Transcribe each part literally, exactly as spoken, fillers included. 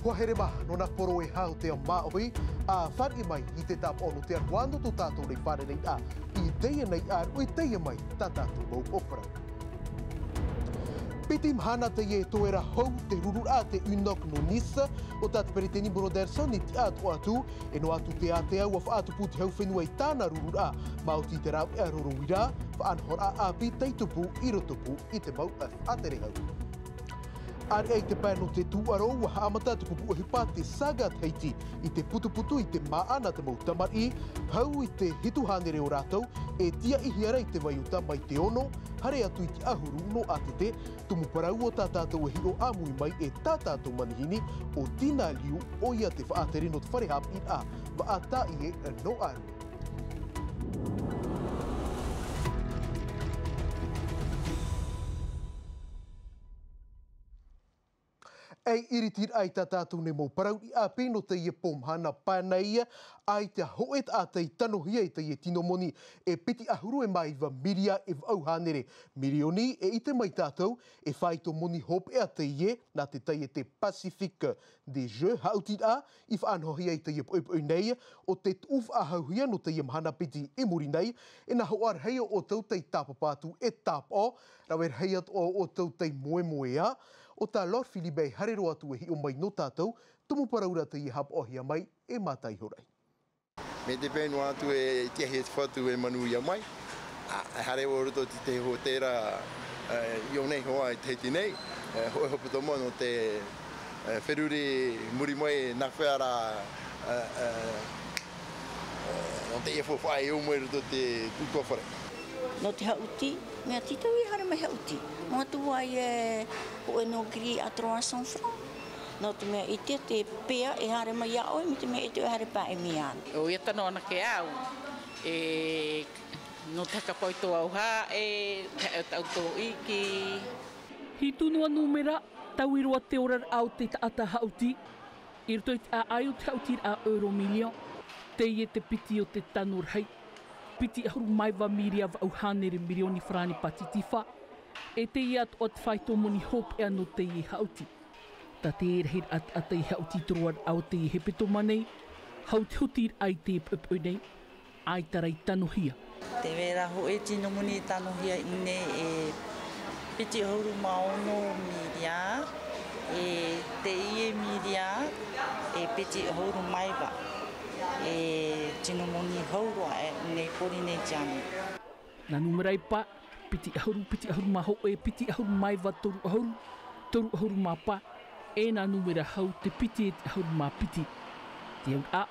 Hoa here maha nō nā poro e hau te māʻohi, ʻa fāriʻi mai i te tāpaʻo nō te aroha nō tō tātou nei fārereiraʻa. I teie nei ʻāruʻi, teie mai tā tātou mau ʻōparau. Piti mahana teie e toe ra hou te rururaʻa te Unok nō Nice, ʻo tā te peretiteni Brotherson i tiʻa atoʻa atu, e noa atu te ātea ʻua faʻatupu te hau fenua i tāna rururaʻa, maoti te rāveʻa roro uira, faʻanahoraʻa ʻāpī tei tupu i roto pū i te mau faʻatere hau. ʻĀreʻa i te pae nō te tūʻaro, ʻua haʻamata te pupu ʻohipa te Saga Tahiti i te putuputu i te māʻa nā te mau tamariʻi, hau i te hitu hānere o rātou, e tiaʻihia ra i te vaiuta mai te ono, haere atu i te ʻahuru nō ʻātete, tumu parau o tā tātou e hiʻo ʻāmui mai e tā tātou manihini, ʻo Tina Liu, ʻoia te faʻatere nō te fare haʻapiʻiraʻa, vaʻa tāʻie nō ʻĀrue. E iritiraʻa i tā tātou nei mau parau ʻāpī nō teie pō mahana pae nei, ʻaita hōʻē taʻata i tanohia i teie tino moni e piti ʻahuru e mā iva miria e vaʻu hānere mirioni, e ʻite mai tātou, e faito moni hopeʻa teie, nā te taiete Pacifique des Jeux, haʻutiraʻa i faʻanahohia i teie poʻipoʻi nei, ʻo te tuʻu faʻahouhia nō teie mahana piti i muri nei, e nā hoʻa rahi o ʻoutou tei tāpapa atu e tāpaʻo, rave rahi atoʻa o ʻoutou tei moemoeā, ʻo tā Laure Philibert e haere roa atu e hiʻo mai nō tātou, tumu parau ra teie haʻapaʻohia mai e Mata Ihoraʻi. Mai te peu noa atu e tiaʻi e te Fatu e manuia mai. ʻĀ, e haere ʻoe i roto i te hōtēra, e, i ʻō nei hoʻi i Tahiti nei, e, hōʻē hepetoma nō te, e, feruri muri mai nā hea rā, e, e, e, nō teie faufaʻa e ō mai i roto i te tuʻutuafare. Nō te haʻuti, mea tītau e haere mai haʻuti. Noa atu ā e hōʻē nō kiri ʻa trois cents francs. Nō te mea ʻite te pea e haere mai iā ʻoe, mai te mea ʻite ʻoe e haere paʻi mai ana. ʻOia tano anake au, e, nō te hakapau i tō au haʻe, te haʻe o tāʻu tōʻiki. Hitu noa nūmera, taui roa te oraraʻa o te taʻata haʻuti. I roto i te ʻāʻai o te haʻutiraʻa Euromillions, teie te piti o te tano rahi, piti ʻahuru mā iva miria vaʻu hānere mirioni farāni pātitifa, e teie atoʻa te faito moni hopeʻa nō teie haʻuti. Tā te rahiraʻa taʻata i haʻuti i te roaraʻa o teie hepetoma nei, hau te hutiraʻa i teie poʻipoʻi nei, ʻaita rā i tanohia. Te vai ra hōʻē tino moni i tanohia i ʻō nei e piti ʻahuru mā ono miria, e teie miria, e piti ʻahuru mā iva. E tino moni hau roa e ʻō nei Pōrīnetia nei. Nā nūmera e pae, piti ʻahuru, piti ʻahuru mā hōʻē, piti ʻahuru mā iva, toru ʻahuru, toru ʻahuru mā pae, e nā nūmera hau te piti e te ʻahuru mā piti. Te auraʻa,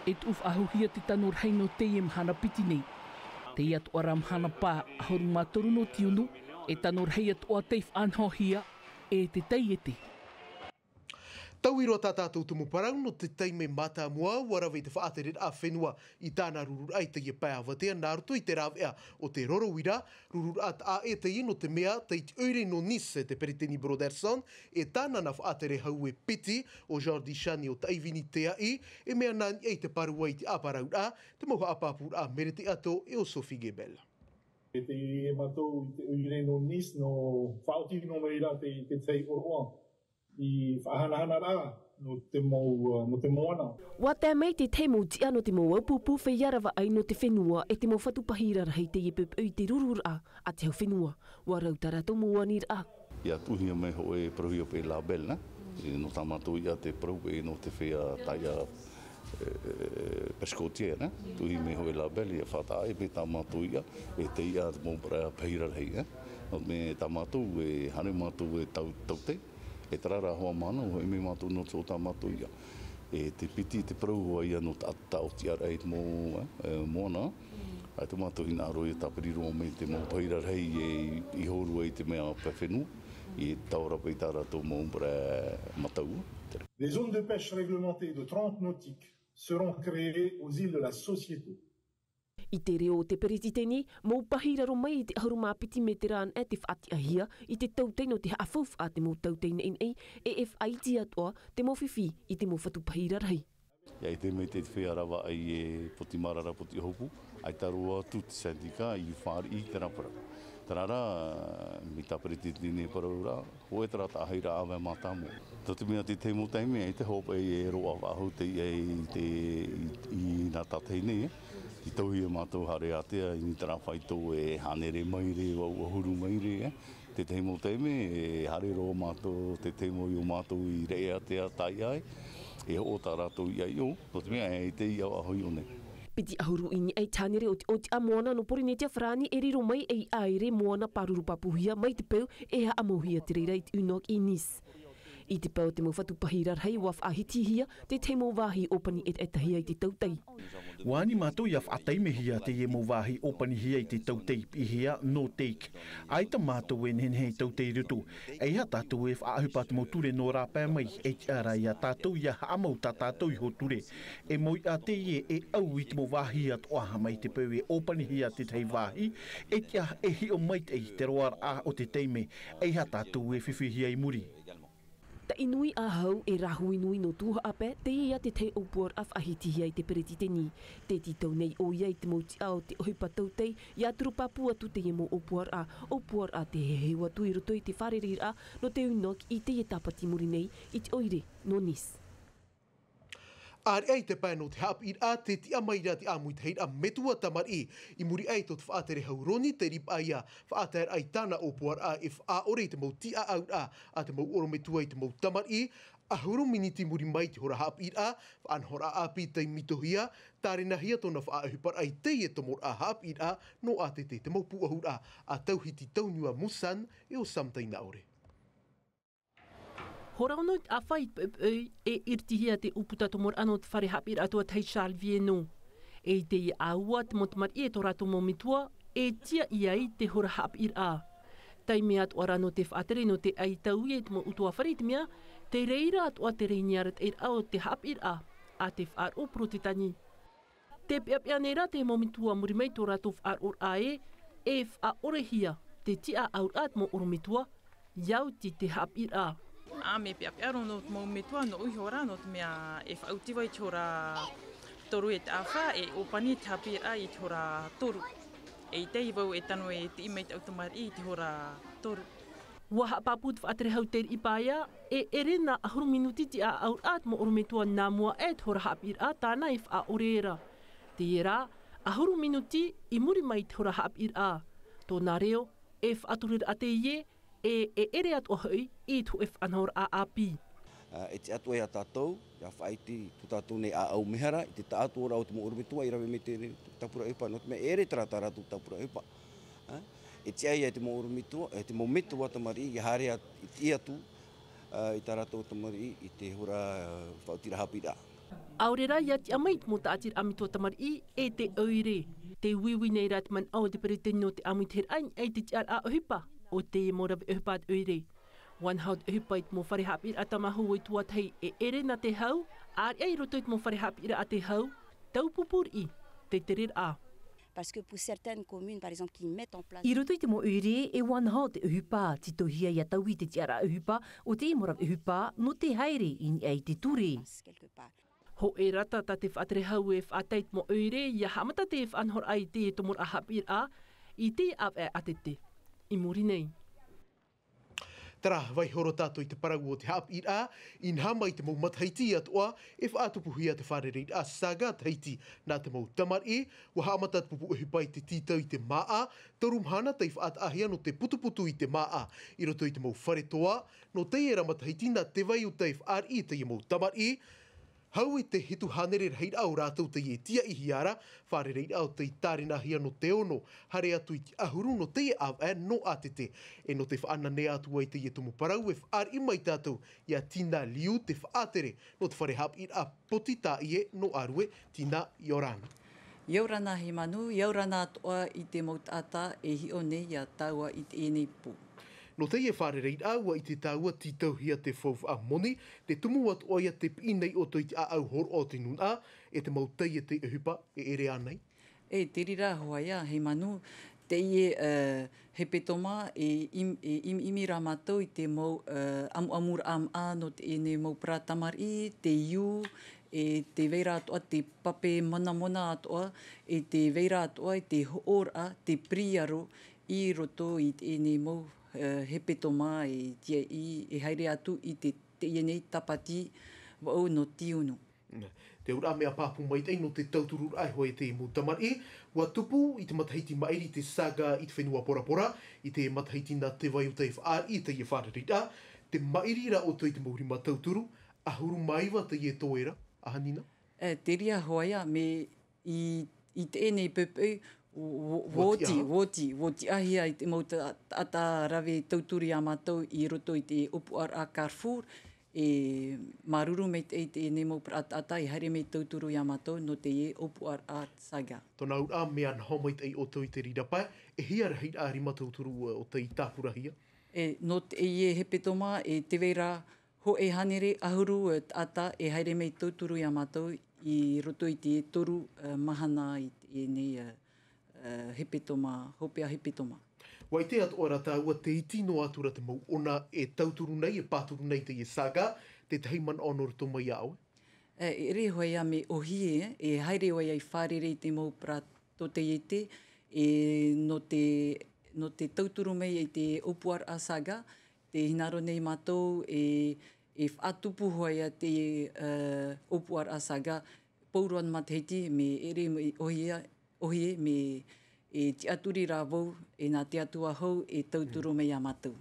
e tuʻu faʻahouhia te tano rahi nō teie mahana piti nei. Teie atoʻa rā mahana pae ʻahuru mā toru nō tiunu, e tano rahi atoʻa tei faʻanahohia e te taiete. Taui roa tā tātou tumu parau nō te taime mātāmua, ʻua rave te faʻatereraʻa fenua i tāna rururaʻa i teie pae avatea nā roto i te rāveʻa o te roro uira, rururaʻa taʻa ʻē teie nō te mea, tei te ʻoire nō Nice te peretiteni Brotherson, e tāna nā faʻatere hau e piti, ʻo Jordi Chani ʻo Taʻivini Teaʻi, e mea nā niʻa i te parau i te ʻāparauraʻa, te mau haʻapāpūraʻa Merete Ato e ʻo Sophie Gebel. E tei e mātou i te ʻoire nō Nice, nō faʻaoti noa mai ra te, te tahi ʻōroʻa i faʻahanahanaraʻa nō te mau, nō te moana. ʻUa tae mai te tahi mau tiʻa nō te mau ʻāpupu feiā ravaʻai nō te fenua e te mau fatu pahi rarahi teie poʻipoʻi i te rururaʻa a te hau fenua. ʻUa rau tā rātou mau aniraʻa. ʻIa tuʻuhia mai hōʻē parauhia paʻi label, nā? E, nō tā mātou iʻa te parau paʻi nō te feiā taiʻa, e, e, Pescotier, nā? Tuʻuhia mai hōʻē label, ʻia faʻataʻa e paʻi tā mātou iʻa, e te iʻa te mau pahi rarahi, e? Nō te mea tā mātou, e, haere mātou e tau, tautai, e terā rā hoʻi mahana, ʻua hoʻi mai mātou nō te, tā mātou iʻa. E te piti, te parau hoʻi ia nō tā, tā ʻotiʻaraʻa i te mau, e, e, moana. ʻAita mātou hinaʻaro ʻia tāpiri roa mai te mau pahi rarahi e, i hōroʻa i te mea pae fenua, e tae ra paʻi tā rātou mau parau mataʻu. Des zones de pêche réglementées de trente nautiques seront créées aux îles de la Société. I te reo o te peretiteni, mau pahi raro mai i te ʻahuru mā piti mētera anaʻe te faʻatiʻahia i te tautai nō te haʻafaufaʻa te mau tautai naʻinaʻi, e e faʻaiti atoʻa te mau fifi i te mau fatu pahi rarahi. ʻIa ʻite mai te feiā ravaʻai e poti mārara, poti ʻohopu, ʻAita roa atu te syndicat i fāriʻi i terā parau. Terā rā, mai tā peretiteni e parau ra, hōʻē terā taʻahiraʻa ʻāvae mātāmua. Nō te mea tētahi mau taime, ʻaita hopeʻa e roaʻa faʻahou teie i te, i, i nā tātahi nei, e. I tauhia mātou haere ātea, i terā faito e hānere maire, vau ʻahuru maire, e. Tētahi mau taime, e haere roa mātou, tētahi mau i ō mātou i reʻe ātea taiʻa ai, e hoʻo tā rātou iʻa iʻo, nō te mea e te iʻa faʻahou iʻo nei. Piti ʻahuru i niʻa i te hānere o te ʻōtiʻa moana nō Pōrīnetia Farāni e riro mai ei ʻāere moana pāruru pāpūhia mai te peu e haʻamauhia te reira i te ʻunoaki i Nice. I te pae o te mau fatu pahi rarahi ua faʻahitihia tētahi mau vāhi ʻōpani ʻetaʻetahia i te tautai. Ua ani mātou ia faʻataimehia teie mau vāhi ʻōpanihia i te tautai piʻihia nō Take. ʻAita mātou e nehenehe e tautai i roto. ʻEiaha tātou e faʻaʻohipa te mau ture nō rāpae mai, e tiʻa ra ia tātou ia haʻamau tā tātou iho ture. E mau iʻa teie e ʻau i te mau vāhi atoʻa mai te peu e ʻōpanihia tētahi vāhi, e tiʻa e hiʻo maitaʻi te roaraʻa o te taime, ʻeiaha tātou e fifi hia i muri. Taʻi nui ʻāhau e rāhui nui nō Tūhaʻapae, teie ia tētahi ʻōpuaraʻa faʻahitihia e te peretiteni. Tē tītau nei ʻoia i te mau tiʻa o te ʻohipa tautai, ia turu pāpū atu teie mau ʻōpuaraʻa, ʻōpuaraʻa tē heheu atu i roto i te fārereiraʻa nō te ʻunoaki i teie tāpati i muri nei i te ʻoire nō Nice. ʻAreʻa i te pae nō te haʻapiʻiraʻa, tē tiʻa mai ra te ʻāmuitahiraʻa metua tamariʻi. I muri aʻe tō te faʻatere hau Roni Teripaia, faʻataeraʻa i tāna ʻōpuaraʻa e faʻaʻore i te mau tiʻaʻauraʻa a te mau ʻorometua i te mau tamariʻi, ʻahuru miniti i muri mai i te hora haʻapiʻiraʻa, faʻanahoraʻa ʻāpī taimitohia, tārenahia tōna faʻaʻohiparaʻa i teie tomoraʻa haʻapiʻiraʻa nō ʻĀtete. Te mau pūʻohuraʻa a Tauhiti Tauniua Musan e ʻo Sam Tainaʻore. Hora ono i te ʻāfa i te poʻipoʻi, e iritihia te ʻūputa tomoraʻa nō te fare haʻapiʻiraʻa tuatahi Charles Viennot. E i teie ʻāua te mau tamariʻi e tō rātou mau metua, e tiaʻi ai te hora haʻapiʻiraʻa. Taime atoʻa rā nō te faʻatere nō te ʻaitau i te mau ʻutuāfare i te mea, te reira atoʻa te reni arataʻiraʻa o te haʻapiʻiraʻa a te faʻaroʻo Porotetani. Tē peʻapeʻa nei rā te mau metua i muri mai i tō rātou faʻaroʻoraʻa ē, e faʻaʻorehia te tiʻaʻauraʻa a te mau ʻorometua, ia oti te haʻapiʻiraʻa. ʻĀ, mea peʻapeʻa roa nō te mau metua nōʻu iho ra, nō te mea e faʻaoti vau i te hora toru e te ʻāfa, e ʻōpani te haʻapiʻiraʻa i te hora toru. E ʻite ai vau e tano e tiʻi mai te ʻau tamariʻi i te hora toru. Ua haʻapāpū te faʻatere hau Teripaia, e ʻere nā ʻahuru minuti tiʻaʻauraʻa a te mau ʻorometua nā mua aʻe te hora haʻapiʻiraʻa tāna e faʻaʻore ra. Teie rā, ʻahuru minuti i muri mai i te hora haʻapiʻiraʻa. Tōna reo, e faʻatururaʻa teie, e, e ʻere atoʻa hoʻi i te hōʻē faʻanahoraʻa ʻāpī. Ā, e tiʻa atu ai ia tātou, ia faʻaiti tō tātou nei ʻāʻau mehara i te taʻatoʻaraʻa o te mau ʻorometua i rave mai te tāpura ʻohipa, nō te mea e ʻere terā tā rātou tāpura ʻohipa. Ā, e tiʻa ia te mau ʻorometua, e te mau metua tamariʻi, ia haere atu, i tiʻi atu, ā, i tā rātou tamariʻi i te hora, ā, faʻaotiraʻa haʻapiʻiraʻa. ʻAore rā ia tiʻa mai i te mau tāʻatiraʻa metua tamariʻi, e te ʻoire. Tē uiui nei rā te manaʻo o te peretiteni nō te ʻāmuitahiraʻa i niʻa i te tiʻaraʻa ʻohipa o teie mau rave ʻohipa a te ʻoire. ʻUa naho te ʻohipa i te mau fare haʻapiʻiraʻa tāmāhou ʻoi tuatahi e ʻere nā te hau, ʻāreʻa i roto i te mau fare haʻapiʻiraʻa a te hau, taupupū riʻi te tereraʻa. Parce que pour certaines communes, par exemple, qui mettent en place I roto i te mau ʻoire, e ʻua naho te ʻohipa, tītauhia ia taui te tiʻaraʻa ʻohipa o teie mau rave ʻohipa, nō te haere i niʻa i te ture. Quelque part. Hōʻē rata tā te faʻatere hau e faʻatae i te mau ʻoire, ia haʻamata te faʻanahoraʻa i te tomoraʻa haʻapiʻiraʻa, i te ʻāvaʻe ʻātete. I muri nei. Terā, vaiiho roa tātou i te parau o te haʻapiʻiraʻa, inaha mai te mau matahiti atoʻa, e faʻatupuhia te fārereiraʻa Saga Tahiti nā te mau tamariʻi, ʻua haʻamata te pupu ʻohipa i te tītau i te māʻa, toru mahana tei faʻataʻahia nō te putuputu i te māʻa, i roto i te mau fare toa, nō teie ra matahiti nā te vai uta e fāriʻi i teie mau tamariʻi, Hau i te hitu hānere rahiraʻa o rātou tei tiaʻihia ra, fārereiraʻa o tei tārenahia nō te ono, haere atu i te ʻahuru nō teie ʻāvaʻe nō ʻātete. E nō te faʻananea atu ai teie tumu parau e fāriʻi mai tātou iā Tina Liu te faʻatere nō te fare haʻapiʻiraʻa poti tāʻie nō Arue, Tina, ʻia ora na. ʻIa ora na Heimanu, ʻia ora na atoʻa i te mau taʻata e hiʻo nei iā tāua i teie nei pō. Nō teie fārereiraʻa ʻua ʻite tāua tītauhia te faufaʻa moni, te tumu atoʻa ia te piʻi nei ʻoutou i te ʻāʻau hōroʻa o te nūnaʻa, e te mau taiete ʻohipa e ʻere ānei? E, te reira hoʻi ia, Heimanu, teie, e, hepetoma, e im-, e im-, ʻimi ra mātou i te mau, e, ʻamuʻamuraʻa māʻa nō teie nei mau parau tamariʻi, te iu, e tē vai ra atoʻa te pape monamona atoʻa, e tē vai ra atoʻa i te hoʻoraʻa, te piriaro i roto i teie nei mau, eh, hepetoma e tiaʻi, e haere atu i te, teie nei tāpati vaʻu nō Tiunu. Te auraʻa mea pāpū maitaʻi nō te tautururaʻa e hoʻi te mau tamariʻi, ʻua tupu i te matahiti maʻiri te saga i te fenua Bora Bora, i te matahiti nā Te Vai ʻo tei fāriʻi i teie fārereiraʻa, tē maʻiri ra ʻoutou i te mau rima tauturu, ʻahuru mā iva teie toera, ʻaha Nina? E, te reira hoʻi ia, mea i, i teie nei poʻipoʻi, ʻo, ʻo, ʻua ʻoti, ʻua ʻoti, ʻua tiʻahia i te mau ta-, taʻata rave tauturu ia mātou i roto i te ʻōpuaraʻa Carrefour, e māuruuru maitaʻi i teie nei mau parau taʻata i haere mai tauturu ia mātou nō teie ʻōpuaraʻa saga. Tōna auraʻa mea noho maitaʻi ʻoutou i te reira pae, e hia rahiraʻa rima tauturu, ē, ʻo tei tāpurahia? E, nō teie hepetoma, e tē vai ra hōʻē hānere ʻahuru, ē, taʻata e haere mai tauturu ia mātou i roto i te toru, ē, mahana i teie nei, ē, ē, hepetoma, hopeʻa hepetoma. ʻUa ʻite atoʻa ra tāua tē iti noa atu ra te mau ʻona e tauturu nei, e pāturu nei teie saga, tētahi manaʻo nō roto mai iā ʻoe? E, e ʻere hoʻi ia mea ʻōhie, e haere hoʻi ia i fārerei i te mau parau tōtaiete, e nō te, nō te tauturu mai i te ʻōpuaraʻa saga, tē hinaʻaro nei mātou e, e faʻatupu hoʻi ia te, ē, ʻōpuaraʻa saga, pauroa matahiti, mea ʻere mea ʻōhie, ʻōhie, mea e tiʻaturi rā vau, e nā te Atua hou, e tauturu mai iā mātou.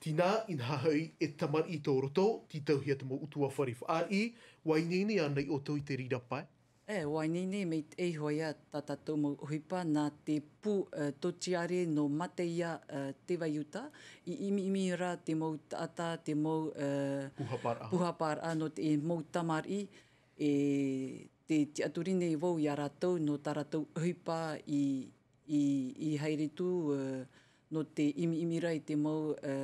Tina, inaha hoʻi e tamariʻi tō roto, tītauhia te mau ʻutuāfare fāriʻi, ʻua ineine ānei ʻoutou i te reira pae? E, ʻua ineine maitaʻi hoʻi ia tā tātou mau ʻohipa, nā te pū, ē, tōtiare nō Mateia, ē, Te Vai ʻo tei, i ʻimiʻimi ra te mau taʻata, te mau, ē, pūhaparaʻa. Pūhaparaʻa nō te mau tamariʻi, e tē tiʻaturi nei vau iā rātou nō tā rātou ʻohipa i, i, i haere atu, ē, nō te ʻimiʻimi ra i te mau, ē,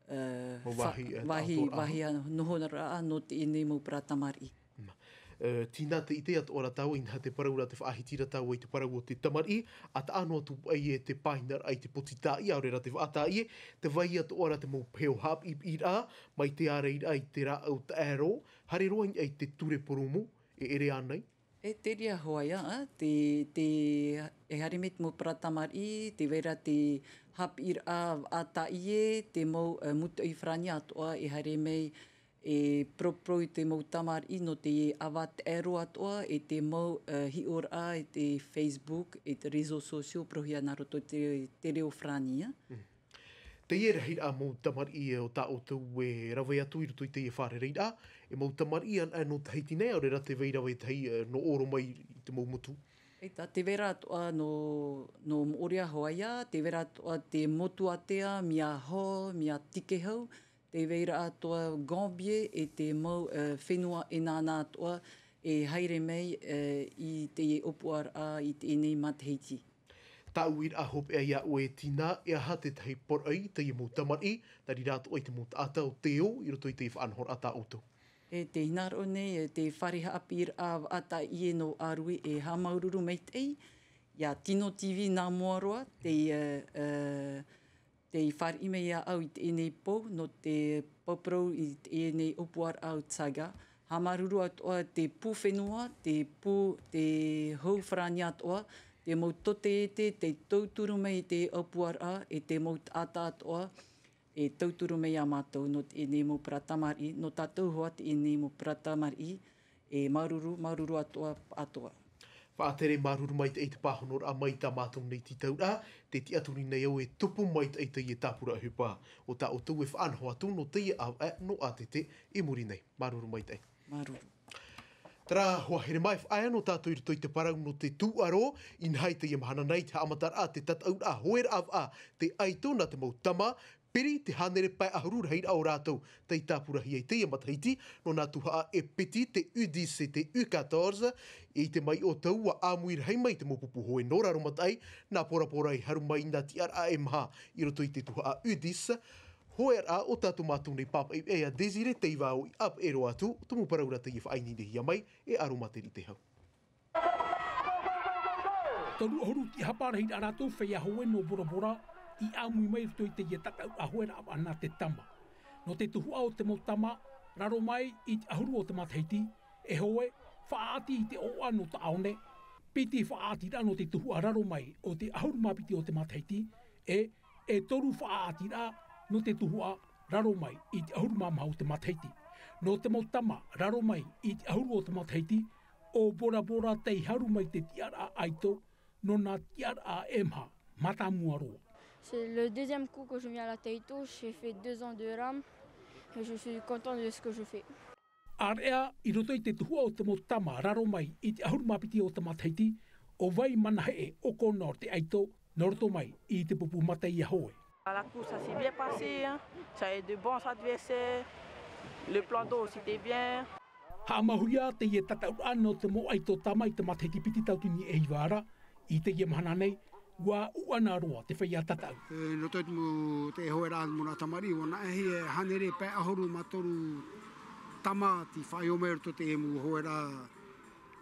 ē, mau fa-, vāhi, ē, vāhi, taʻatoʻaraʻa. Vāhi a-, nohoraʻa nō teie nei mau parau tamariʻi. Mā. Ē, Tina, tē ʻite atoʻa ra tāua, inaha tē parau ra, tē faʻahiti ra tāua i te parau o te tamariʻi, ʻa taʻa noa atu paʻi e te pāhinaraʻa i te poti tāʻie, ʻaore rā te faʻatāʻie, tē vai atoʻa ra te mau peho haʻapiʻipiʻiraʻa, mai te ārairaʻa i te rāʻau taʻero, haere roa i niʻa i te ture purūmu, e ʻere ānei? E te reira hoʻi ia, ā, te, te, e haere mai te mau parau tamariʻi, tē vai ra te haʻapiʻiraʻa vaʻa tāʻie, te mau, ē, mūtoʻi farāni atoʻa e haere mai e paraparau i te mau tamariʻi nō te ava taʻero atoʻa, e te mau, ē, hiʻoraʻa, e te Facebook, e te réseaux sociaux, parauhia nā roto i te, te reo farāni, ā. Mm. Teie rahiraʻa mau tamariʻi o tā ʻoutou e rave atu i roto i teie fārereiraʻa, e mau tamariʻi anaʻe nō Tahiti nei, ʻaore rā tē vai ra vetahi, ē, nō ʻōrero mai i te mau motu? ʻEita, tē vai ra atoʻa nō, nō Moʻorea hoʻi ia, tē vai ra atoʻa te Motu Ātea, mea Hō, mea Tikehau, tē vai ra atoʻa Gambier, e te mau, ē, fenua ʻEnana atoʻa, e haere mai, ē, i teie ʻōpuaraʻa, i teie nei matahiti. Tāʻu uiraʻa hopeʻa iā ʻoe e Tina, e aha tētahi poroʻi i teie mau tamariʻi, nā reira atoʻa i te mau taʻata o tē ō i roto i te faʻanahoraʻa tā ʻoutou? E tē hinaʻaro nei, e te fare haʻapiʻiraʻa vaʻa tāʻie nō Arue, e haʻamāuruuru maitaʻi, iā Tino TV nā mua roa, tei, ē, ē, tei fāriʻi mai iā ʻu i teie nei pō, nō te paraparau i teie nei ʻōpuaraʻa o Saga. Haʻamāuruuru atoʻa te pū fenua, te pū, te hau farāni atoʻa, te mau tōtaiete, tei tauturu mai i te ʻōpuaraʻa, e te mau taʻata atoʻa, e tauturu mai iā mātou nō teie nei mau parau tamariʻi, nō tātou hoʻi teie nei mau parau tamariʻi, e māuruuru, māuruuru atoʻa, atoʻa. Faʻatere māuruuru maitaʻi i te pāhonoraʻa mai i tā mātou nei tītauraʻa, tē tiʻaturi nei au e tupu maitaʻi teie tāpura ʻohipa o tā ʻoutou e faʻanaho atu nō teie ʻāvaʻe nō ʻātete i muri nei. Māuruuru maitaʻi. Māuruuru. Terā, hoa here mai, faʻaea noa tātou i roto i te parau nō te tūʻaro, inaha i teie mahana nei, te haʻamataraʻa, te tataʻuraʻa, hoeraʻa vaʻa, te ʻaito nā te mau tama, piri te hānere pae ʻahuru rahiraʻa o rātou tei tāpurahia i teie matahiti, nō nā tuhaʻa e piti, te U dix e te U quatorze, i te mai o tau ʻua ʻāmui rahi mai te mau pupu hoe nō Raromataʻi, nā Bora Bora i haru mai nā tiʻaraʻa e maha i roto i te tuhaʻa U dix, hoeraʻa o tā mātou nei pāpaʻi, e a Désiré Teivao i ʻāpeʻe roa atu, tumu parau ra teie faʻaineinehia mai e Aromaterite Hau. Toru ʻahuru tiʻahapa rahiraʻa rātou feiā hoe nō Bora Bora i ʻāmui mai i roto i teie tataʻuraʻa hoeraʻa vaʻa nā te tama. Nō te tuhaʻa o te mau tama, raro mai i te ʻahuru o te matahiti, E hoe, faʻaʻati i te ʻoaʻoa nō Taʻaone, piti faʻaʻatiraʻa nō te tuhaʻa raro mai o te ʻahuru mā piti o te matahiti, e, e toru faʻaʻatiraʻa nō te tuhaʻa raro mai i te ʻahuru mā maha o te matahiti. Nō te mau tama raro mai i te ʻahuru o te matahiti, ʻo Bora Bora tei haru mai te tiʻaraʻa ʻaito, nō nā tiʻaraʻa e maha, mātāmua roa. C'est le deuxième coup que je viens à la Tahito. J'ai fait deux ans de rame et je suis content de ce que je fais. ʻĀreʻa, i roto i te tuhaʻa o te mau tama raro mai i te ʻahuru mā piti o te matahiti, ʻo vai manaheʻe ʻo kōna o te ʻaito, nō roto mai i te pupu mata iā hoe. La course, ça s'est bien passé, hein. Ça a eu de bons adversaires. Le plan d'eau, c'était bien. Haʻamāuiui teie tataʻuraʻa nō te mau ʻaito tama i te matahiti piti tauatini e iva ra, i teie mahana nei, ʻua ʻuʻana roa te feiā tataʻu. E, nō te mau, te hoeraʻa mau nā tamariʻi, ʻua nā ʻahi e hānere pae ʻahuru mā toru tama tei faʻaʻite mai i roto i te mau hoeraʻa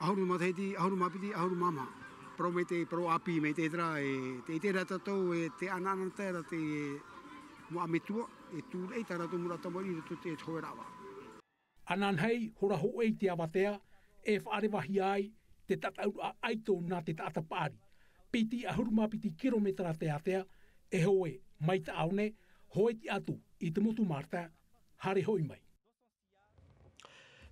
ʻahuru matahiti, ʻahuru mā piti, ʻahuru mā maha. Parau mai te parau ʻāpī, mai te terā, e, tē ʻite ra tātou, e, tē ʻanaʻanatae ra te mau metua, e tūraʻi tā rātou mau tamariʻi i roto i te hoeraʻa. Ananahi, hora hōʻē i te avatea, e faʻarevahia ai te tataʻuraʻa ʻaito nā te taʻata paʻari. Piti ʻahuru mā piti kirometera te ātea, e hoe mai Taʻaone, hoe tiʻa atu i te motu Martin, haere hoʻi mai.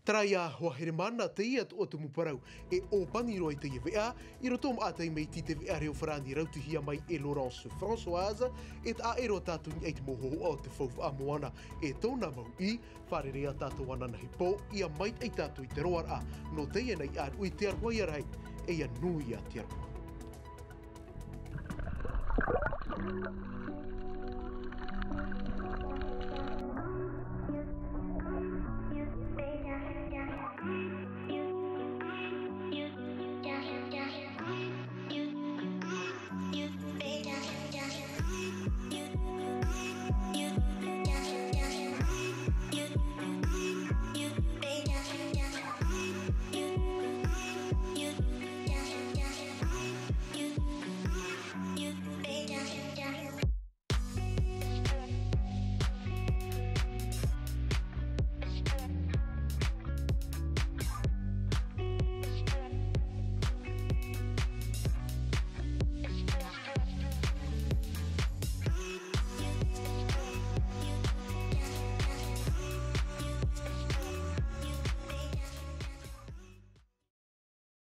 Terā ia Hoa Heremana, teie atoʻa te mau parau e ʻōpani roa i teie veʻa, i roto maʻa taime iti te veʻa reo farāni rautihia mai e Laurence Françoise, e taʻa ʻē roa tātou i niʻa i te mau hōhoʻa o te faufaʻa moana e tōna mau ʻī, fārerei ā tātou ananahi pō, ʻia maitaʻi tātou i te roaraʻa, nō teie nei ʻāruʻi te aroha ia rahi, e ʻia nui ā te aroha.